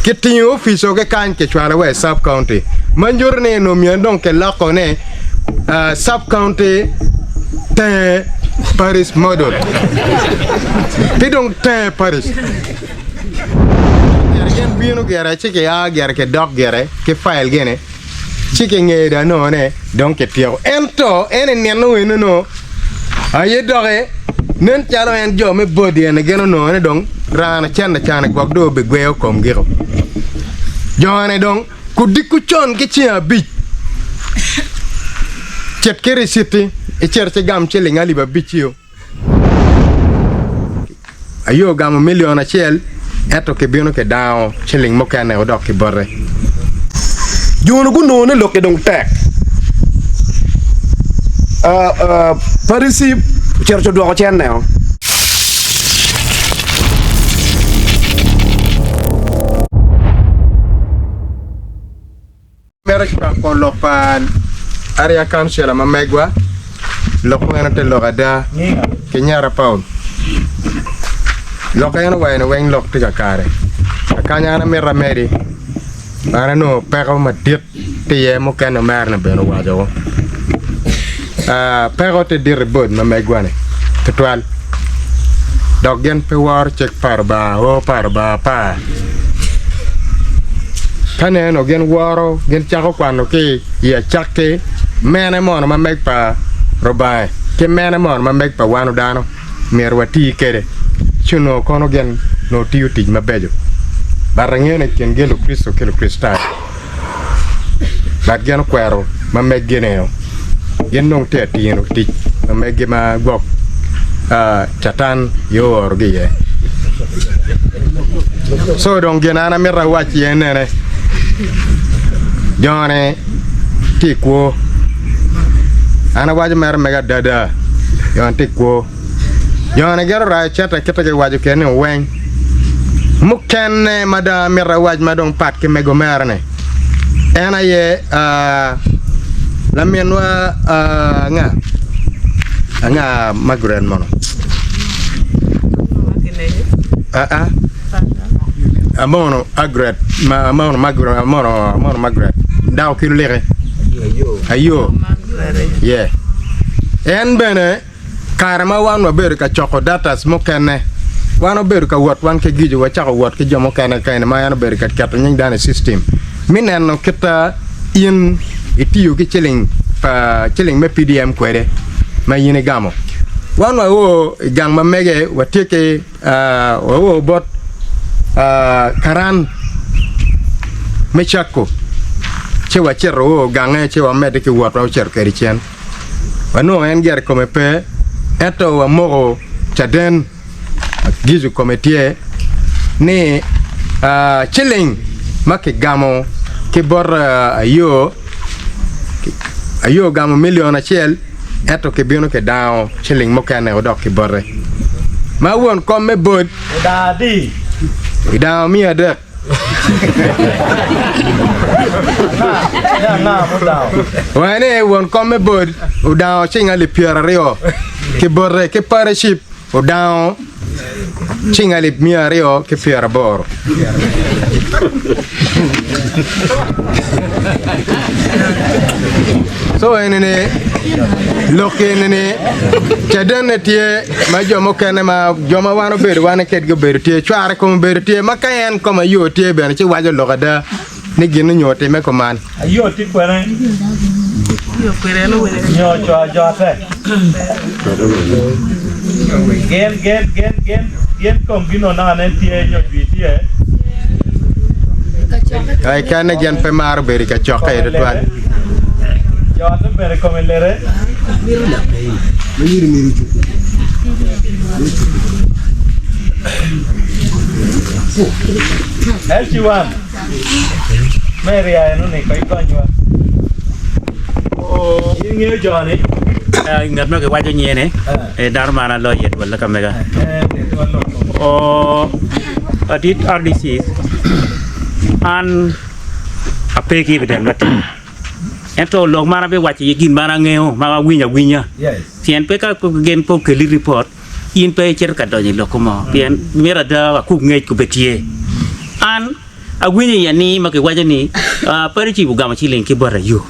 Kitingo opic-o ki kany kicwalo wa i Sub County ma nyuto ni onongo myero dong kiloko ni Sub County Tenge Parish Model ki dong Tenge Parish. Gin bino gire ci gia gire kidok gire ki file gini ci kingeyo dong anongo ni dong kityeko ento en i nino eno nongo aye doki nen calo en jo me body eni gin onongo ni dong rano cente cani gwok dong obigweyo komgiko jone dong kudiko con ki ceng abic cit ki riciti icit ci gam ciling alip abic-ci-o. Aye ogamo milion acel, ento kibino kidango ciling mukene odok ki bote. Jo-nu gunongo ni lokki dong tek. Parici ocito ci odwoko cenneo. Mito cwako lok pa Area Councilor ma megwa, lok meno te lok ada ki nyara Paul. Lok en owaco ni weng lok tye kakare. Akanya an amito amedi, an anongo peko madit tye iye mukene omera ni bene owaco. Peko tye dit i board ma megwa ni tutwal dok gin pe woro cik pa Lubanga, o pa Lubanga pa. Ka neno gin woro, gin cako kwano ki i acakki mene mono ma meg pa Rubanga ki mene mono ma meg pa wano dano myero wati kwede, ci onongo kono gin onongo tiyo tic mabeco. But angeyo ni i kingi Lukricito ki Lukricitayo. But gin okwero ma meggi-ni, gin dong tye ka tino tic ma meggi ma gwok Catan aye oorogi iye. Co dong gin an amito awac iye nene, jo-ni tye i kwo. An awaco mere mege adada, jo-ni tye i kwo. Jo-ni gin orayo cente kit ma giwaco kwede ni weng. Mukene ma dong amito awac ma dong pat ki mego mere-ni, en aye laminwa anga anga Margaret mono? Aa amono Agret ma amono Margaret amono amono Margaret dako ki liki ayo yeah en bene Kare ma wan wabedo ka coko datas mukene, wan obedo ka wot wan ki Gijo wacako wot ki jo mukene kene ma en obedo ka keto nying dano i system me neno kit in itiyo ki ciling pa ciling me PDM kwede ma in igamo. Wan wao i gang ma mege watye ki wao bot karan me cakko ci wacito o gange ci wamedde ki wot wa ocito kwede cen. Wanongo en gire kome pe, ento wamoko caden ma gico kome tye ni ciling ma kigamo ki bot Ayo, Ayo ogamo milion acel ento kibino kidango ciling mukene odok ki bote. Ma won kom me board odango miya adek. Wange ni won kom me board odango cing alip pyeraryo ki bote ki paracip odango cing alip miya aryo ki pyeraboro. Co eni-ni lok eni-ni cadenne tye ma jo mukene ma jo ma wan obedo wan kedgi obedo tye cware kome obedo tye ma ka en kome ayo tye bene ci waco lok ada ni gin onyo otime kuman. Ayo tye kwene nyo co ajote gin gin gin gin gin komgi nongo naka nen tye nyo jwi tye. Kekene gin pe maro bedo i kacokke tutwal. Jote bene kome lere. LG1 me area eno ni ko ikonywa. In ingeyo jo ni? Ngat ma kiwaco nyene eh, dano man aloyo iye twal ka mega. Oh, adit RDC an ape ki evidence matir. Ento lok man abiwaco iye gin ma an angeyo ma awinyo awinya. Pien pe ka gin pe okeli ripot in pe icito ka donyo i lok mo pien mito ada wakub ngec kubed tye. An. Awinyo i ani ma kiwaco ni Parici ogamo ciling ki bot Ayub.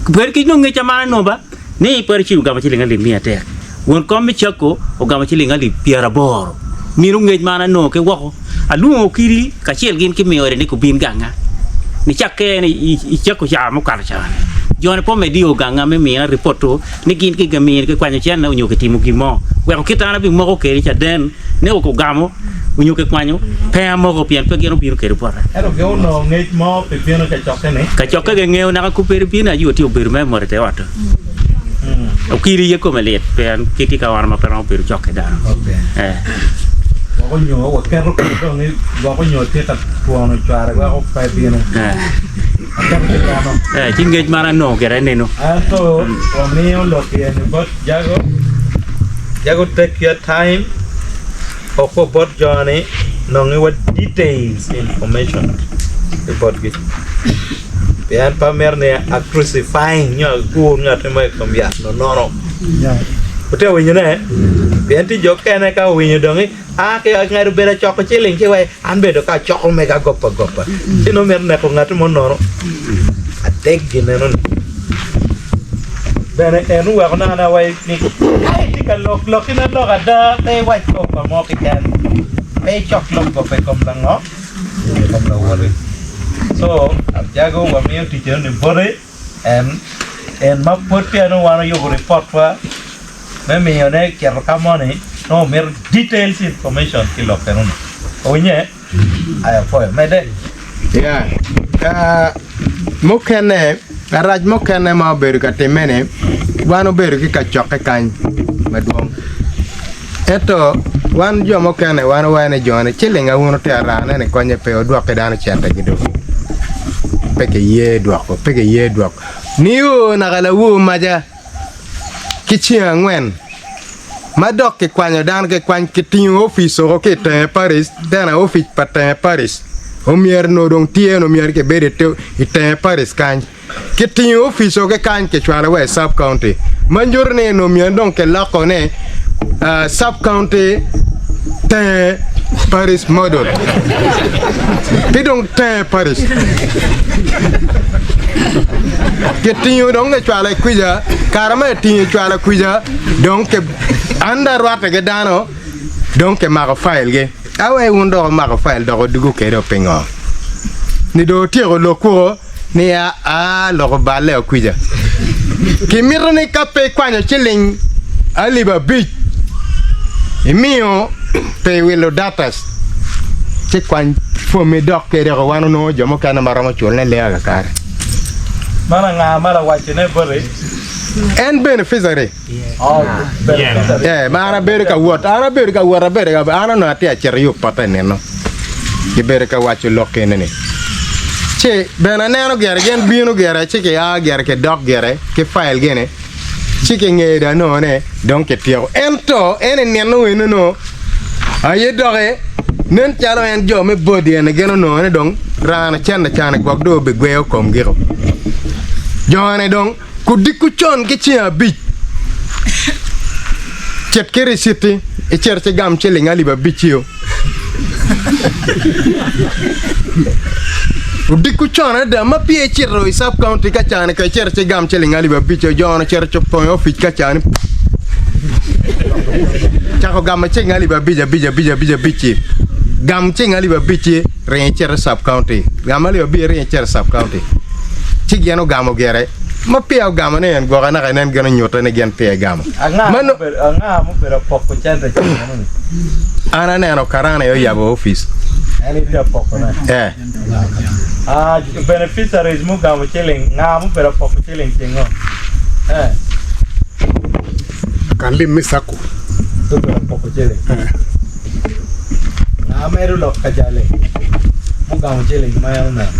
Bed ki nongo ngec man anongo ba ni Parici ogamo ciling alip 300. Won kom me cakko ogamo ciling alip 80. Minu ngec man anongo ki woko. Alwongo kidi kacel gin ki miyo ni gubin ganga. Nicakke ni i cakko ca mukato ca-ni, jo-ni pe omedio ganga me mina ripot-tu ni gin ki kwanyo cente onyo kitimo gin mo. Weko kit an abimoko kwede caden ni ogamo onyo kikwanyo, pe amoko pien pe gin obino kwede bota. Ento gin onongo ngec mo pi bino kacokke-ni. Kacokke gingeyo naka kubedi bino aye tye obedo mere mot i te ot. Okiri iye kome lit pien kitye ka ot ma pe romo bedo cok ki dano. Gwoko nyo waketo kede dong ni gwoko nyo tye ka twono cware weko pe bino. Waketo ki dano. Ci ngec man anongo gire nino. Ento wamiyo lok eni bot Jago. Jago take your time oko bot jo-ni nongi wa details information ki botgi. Pien pe amito ni a crucifying nyo agur ngat mo i kom yat nonono. Wutye ka winyone? Pien tye jo okene ka owinyo dong ni a ki ngat obedo acoko ciling ci wai an bene dong ka acoko mega agopa agopa ci nongo mito neko ngat mo nono. Adek gineno ni bene en oweko naka naka wai ni ka itye ka lok lokki na lok ada pe iwac goba mo keken pe icok lok goba i kom lango. I kom lawoti. So, Jago wamiyo tic eno ni bote en en ma pwod peya nongo wan oyubo ripot wa me miyo ne cito ka moni nongo mito details information ki lok eno ni. Owinye? Aya apwoyo. Medde. Yeah. Uh, mukene, arac mukene ma obedo ka timme ni, wan obedo ki kacokke kany madwong. Ento wan jo mukene wan wawaco ni jo-ni ciling aunu tye arane ni konye pe odwok ki dano centegi do. Pe kiye dwoko, pe kiye dwoko. Nio naka lawor maca ki ceng angwen ma dok kikwanyo dano kikwany kitingo opic oko ki i tenge paric tena opic pa tenge paric omyero onongo dong tye omyero kibed i tenge paric kany. Kitingo opico ki kany kicwalo wa i sub county ma nyuto ni onongo myero dong kiloko ni sub county tenge parish model ki dong tenge parish kitingo dong kicwalo i kwica kare ma kitingo kicwalo kwica dong an dong arwatte ki dano dong kimako file gi. Awe wun dok wumako file dok wudugo kwede pingo? Ni dong wutyeko lok woko ni aa lok oballe okwica. Kimito ni ka pe ikwanyo ciling alip abic imiyo pi wilo datas ci kwany pwomi dok kwede oko wan onongo jo mukene ma romo culone lenga kakare. Man anga ma lawacone boti? En beneficiary. Ma an abedo ka wot, an abedo ka wot, abedo ka, an onongo atye ka cito i opotta i nino, gibedo ka waco lok eni-ni. Ci bene aneno gire, gin bino gire, ci gia gire, gidok gire ki fail gini, ci kingeyo dong anongo ni dong kityeko. Ento en i nino eno-nu aye doki nen calo en jo me body eni gin onongo ni dong rano cente cani gwok dong obigweyo komgiko. Jo-ni dong Kudiko con ki ceng abic, cit ki ricitti icit ci gam ciling alip abic-cio. Odiko con adada ma peya icito i sub county ka cani ka icito ci gam ciling alip abic-cio, jo-nu ocito copongo i opic ka cani cako gamo ciling alip abic abic abic abic abic-ci. Gam ciling alip abic-ci ringo icit i sub county, gam alip abic ringo icit i sub county. Ci gin ogamo gire, ma peya ogamo ni en gwoka naka inen gin onyutte ni gin peya egamo. Anga mubedo apoko cente cen meno-ni? An aneno karan aye oyabo opic. En itye apokone? Ee. Ah, beneficiaries mugamo ciling, nga mubedo apoko ciling cingo? Eh. Kan lim me Sacco. Gubedo apoko ciling. Eh. Nga medo lok ka jali mugamo ciling ma en oneno?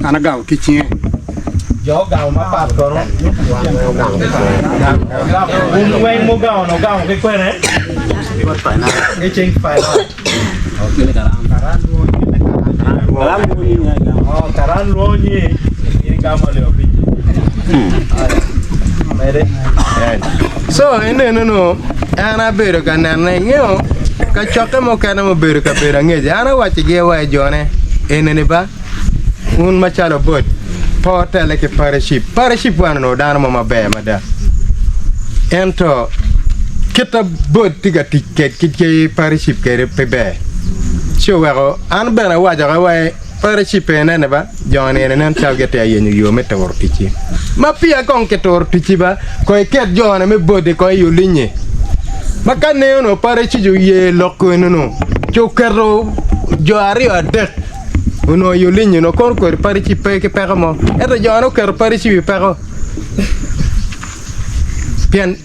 An agamo ki cinge. Jo ogamo mapat kono? Wun weng mugamo ni wugamo ki kwene? Ki cing finance. Oh, karan lwonyi in igamo alip abic-ci. Aya, mede. So ineno no an abedo ka nene ingeyo kacokke mukene mubedo kabedo angec an awacigi wa i jone enini ba. Wun macalo bot pe wutelle ki pariship. Pariship wan onongo dano mo maber mada. Ento kit ma bot tye ka tic kwed ki pariship kwede pe ber. Ci oweko an bene awaco ka wai pariship ene ba jo ni eni nen calo gitye ka yenyo yo me turo ticci. Ma peya kong kituro ticci ba kong iket jone me boti kong i olinyi. Ma ka neno pariship oye lok eno-nu ci oketo jo aryo adek Onongo i olinyi onongo kono kodi parici pe ki peko mo, ento jo-ni oketo parici i peko pien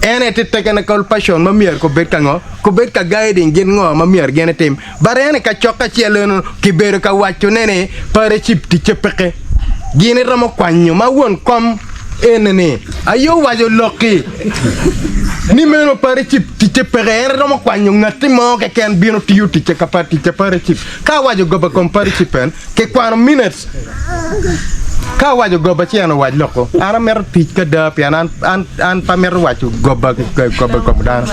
en aye tye technical person ma myero kobed ka ngo, kobed ka guiding gin ngo ma myero gin itim. But en i kacokke acel eno kibedo ka wacone ni parici ticce peke, gin iromo kwanyo ma won kom eni-ni aye owaco lok-ki ni meno paricip ticce peke, en romo kwanyo ngatti mo keken bino tiyo ticce ka pa ticce paricip. Ka awaco goba i kom paricip en, kikwano minutes. Ka awaco goba ci en owac loko. An amito tic ki ada pien an, an, an pe amito waco goba, goba i kom dano.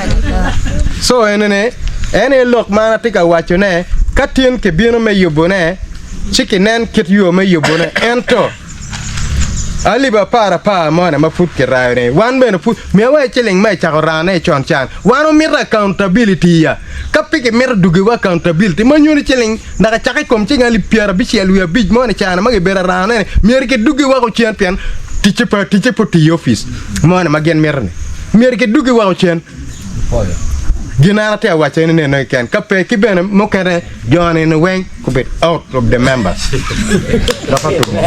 So enini, en aye lok ma an atye ka wacone, ka tin kibino me yubone, ci kinen kit yo me yubone, ento Alip aparapar moni ma pud kirayo ni wan bene pud miyo wa ciling ma icako rane i con can. Wan wamito accountability ya. Ka pe kimito dugiwa accountability ma nyuto ni ciling dok ecako i kom ciling alip 75 moni cana ma kibedo arane ni myero kidugi woko cen pien ticce pe ticce pe otiyo i opic moni ma gin mito ni myero kidugi woko cen. Gin an atye ka waco ni neno keken ka pe ki bene mukene jo ni weng Kubed out of the members. Dok otumo.